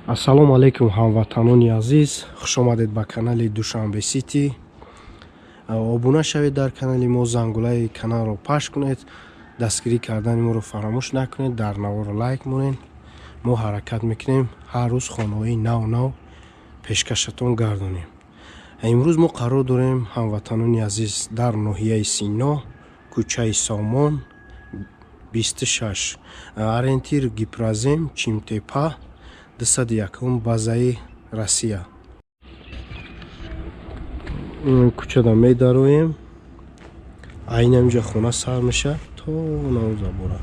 Ассалому алайкум, ҳамватанони азиз, хушомадед ба канали Душанбе Сити. Обуна шавед дар канали мо, зангулаи каналро пахш кунед, дастгирӣ кардани моро фаромӯш накунед, дар наворо лайк монед. Мо ҳаракат мекунем ҳар рӯз хонаҳои нав нав пешкашатон гардонем. Имрӯз мо қарор дорем, ҳамватанони азиз, дар ноҳияи Сино, кӯчаи Сомон 26, ориентир Гипрозем, Чимтепа, 201 базаи Россия. Кӯчада медароем, айнаминҷа хона сар мешавад то навзабора.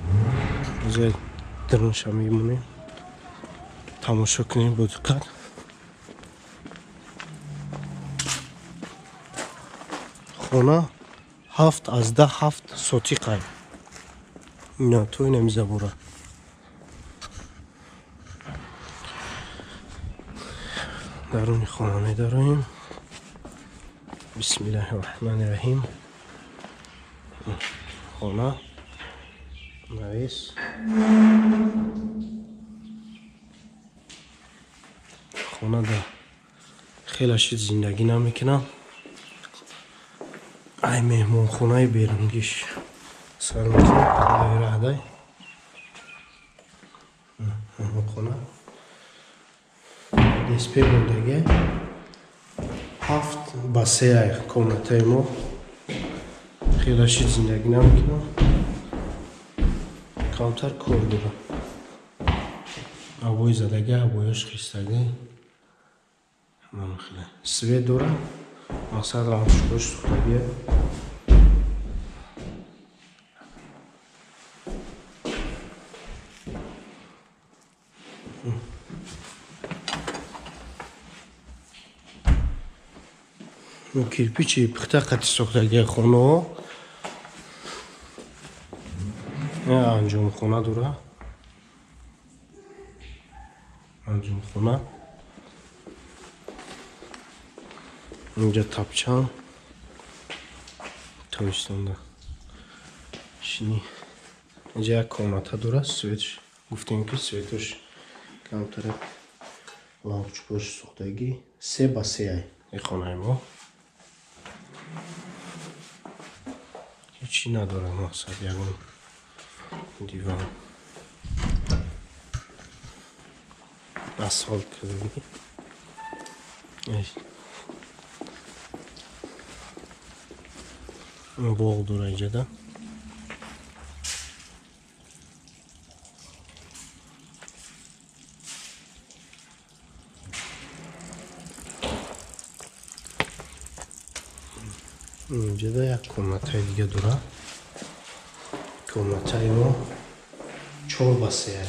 Дрнша мемонем, тамошо кунем бо диққат. Хона 7,7 сотиқай, ина то инами забора. Даруни хона медароем. Бисмиллаҳи раҳмани раҳим. Хона навес, хона да хеле шид зиндагӣ намекунам. Ай меҳмонхонаи берунгиш сар мекунем, раҳдай меҳмонхона ДСП мондагия, 7 ба 3 ай комнатаи мо. Хеле шид зиндагӣ намекунам, камтар кор дорам. Обои задагӣ, обоёш хистагӣ, свет дорам, мақсад лампочкош сӯхтагия. Кирпичи пухта қати сохтагия хонаҳо. Анҷомхона дора, анҷомхона. Инҷа тапчан тобистонда шини. Инҷа як комната дора, светш гуфтем ки светош камтарак, лампочкош сӯхтагӣ. 3 ба 3 ай и хонаи мо. Ҳечи надорам, мақсад ягон диван, асфалт кардагӣ. Боғ дора инҷада. Инҷада як комнатаи дига дора. Комнатаи мо 4 ба 3.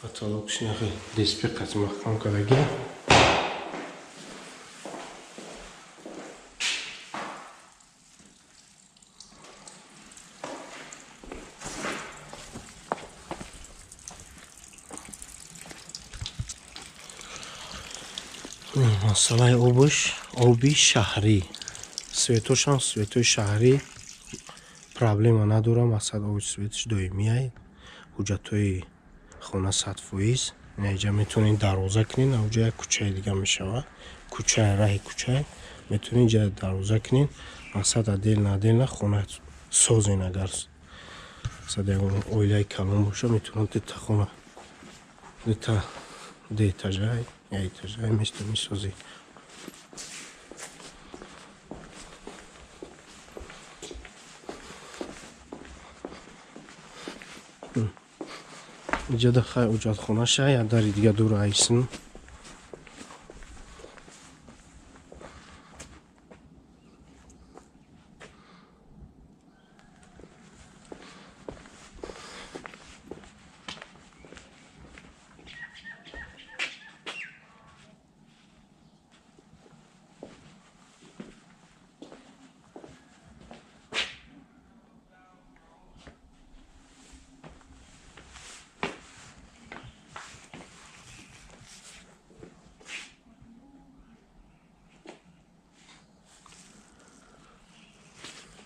Потолок шинахи ДСП қати маҳкам кардагӣ. Масъалаи обш, оби шаҳрӣ, светошам светои шаҳрӣ, проблема надорам. Мақсад оби светш доимиай. Ҳуҷҷатҳои хона 100%. Инҷа метавонед дарвоза кунед, авҷа як кӯчаи дига мешавад, кӯчаи раҳи кӯчаи, метавонед инҷа дарвоза кунед. Мақсад отдельно отдельно хона созен. Агар мақсад ягон оилаи калон боша, метавонад дута хона, дута дуэтажай, як этажай метавонӣ созӣ. Иҷода хай оҷатхонаша, як дари дига дура айсин.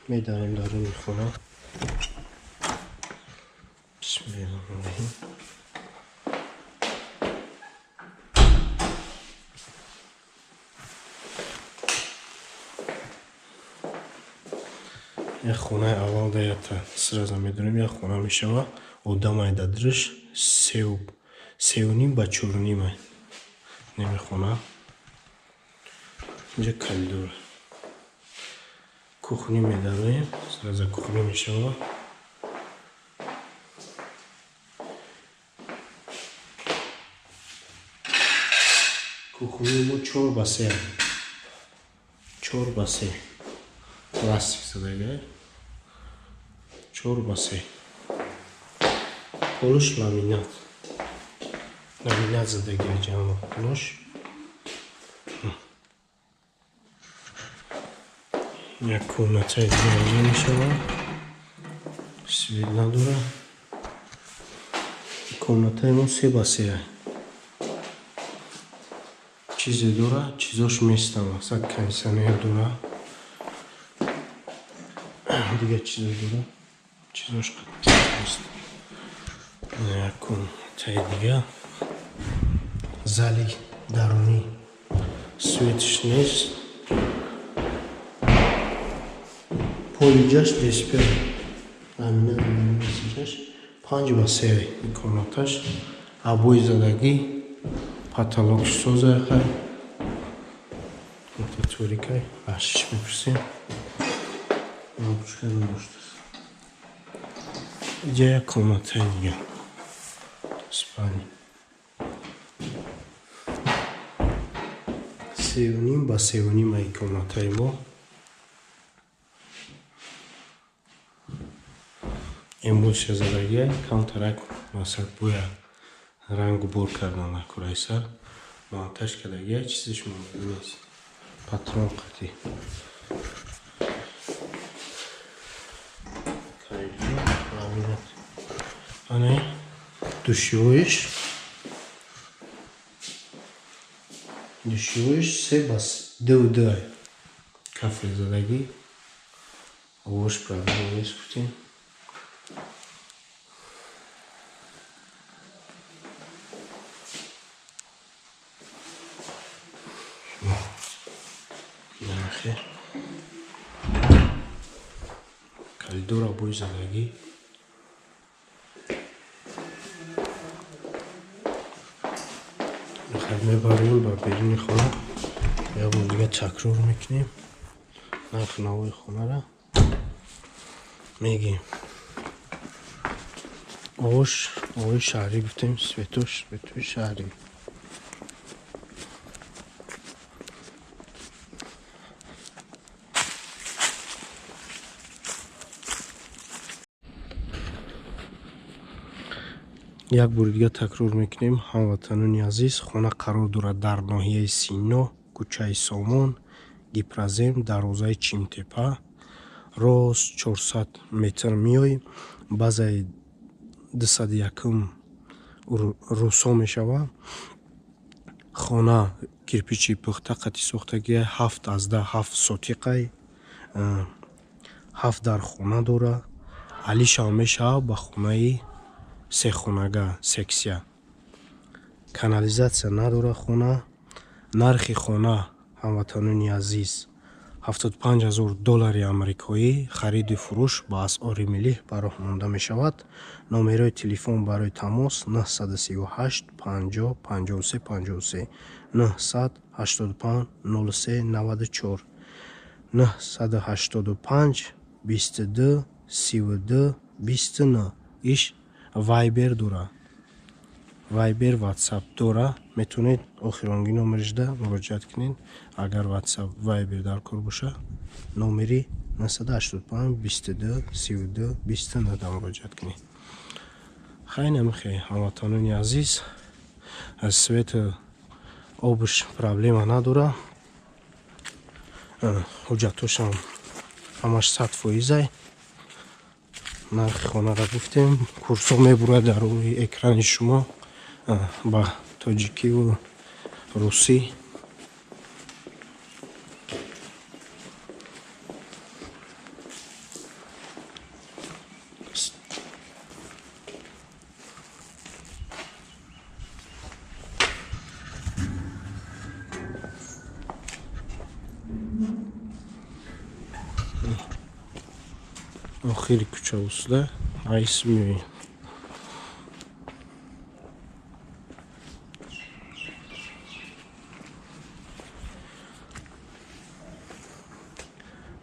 Медарем даруни хона. Як хонаи аввал да якта сразу медонем, як хона мешава. Одамай да дриш сеу ним ба чору нимай неми хона. Инҷа коридор. Кухня медароем, сразу кухня мешава. Кухняи мо 4 ба 3, 4 ба 3, пластик задага, 4 ба 3, полуш ламинат, ламинат задаги ҷамъ полуш. Як комнатаи дига инҷа мешава, свет надора. Комнатаи мо 3 ба 3, чизе дора, чизош места, мақсад кондитсионер дора, дигар чизо дора, чизош мест. Як комнатаи дига, зали дарунӣ, светш нест, полиҷаш ДСП, ламинат ҷаш, 5 ба 3 комнаташ, обои задагӣ, потолок соза. Хай, торикай, бахшиш мепурсем, лампочка надоштааст. Иҷа як комнатаи дига, спальня, 3.5 ба 3.5 ай комнатаи мо. Эмульсия задагиай, камтарак масад боя рангу бор кардан накураи сар монтаж кардагиай, чизеш монда нест, патрон қатӣ. Ламинат. Ана душевоиш, душевоиш 3 ба 2.2, кафел задагӣ, овош проблема нест, гуфтем. Намахе коридор, обои задагӣ. Мебарем ба беруни хона, як бор дига такрор мекунем, нархи навои хонара мегӯем. Овош овои шаҳрӣ гуфтем, светош светои шаҳрӣ. Як бори дига такрор мекунем, ҳамватанони азиз, хона қарор дорад дар ноҳияи Сино, кӯчаи Сомон, Гипрозем, дарвозаи Чимтепа. Рост 400 метр меоӣ, базаи 201 рӯсо мешавад. Хона кирпичи пухта қати сохтагия, 7,7 сотиқай, ҳафт дар хона дора, алишам мешавад ба хонаи сехонага, сексия. Канализатсия надора хона. Нархи хона, ҳамватанони азиз, 75 000 доллари амрикоӣ. Хариду фурӯш ба асъори миллӣ ба роҳ монда мешавад. Номерои телефон барои тамос: 938 50 53 53, 985 03 94, 985 22 32 29. Иш Вайбер дора, Вайбер, Ватсап дора, метавонед охиронги номеришда муроҷиат кунед. Агар Ватсап, Вайбер дар кор боша, номери 985 22 32 29 муроҷиат кунед. Хай, намихе, ҳамватанони азиз, аз свету обуш проблема надора, ҳуҷҷатошам ҳамаш 100 фоизай. Нархи хонаро гуфтем, курсо мебурад дар рӯи экрани шумо ба тоҷикиву русӣ. Охири кӯча усуда айс меоем.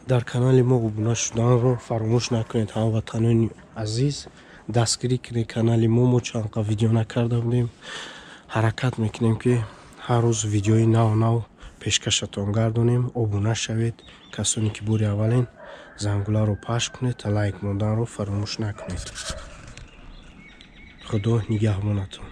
Дар канали мо обуна шуданро фаромӯш накунед, ҳамватанони азиз. Дастгирӣ кунед канали мо. Мо чанд қа видео накарда будем, ҳаракат мекунем, ки ҳар рӯз видеои нав нав пешкашатон гардонем. Обуна шавед, касоне ки бори аввалин, зангуларо пахш кунед, лайк монданро фаромӯш накунед. Худо нигаҳбонатон.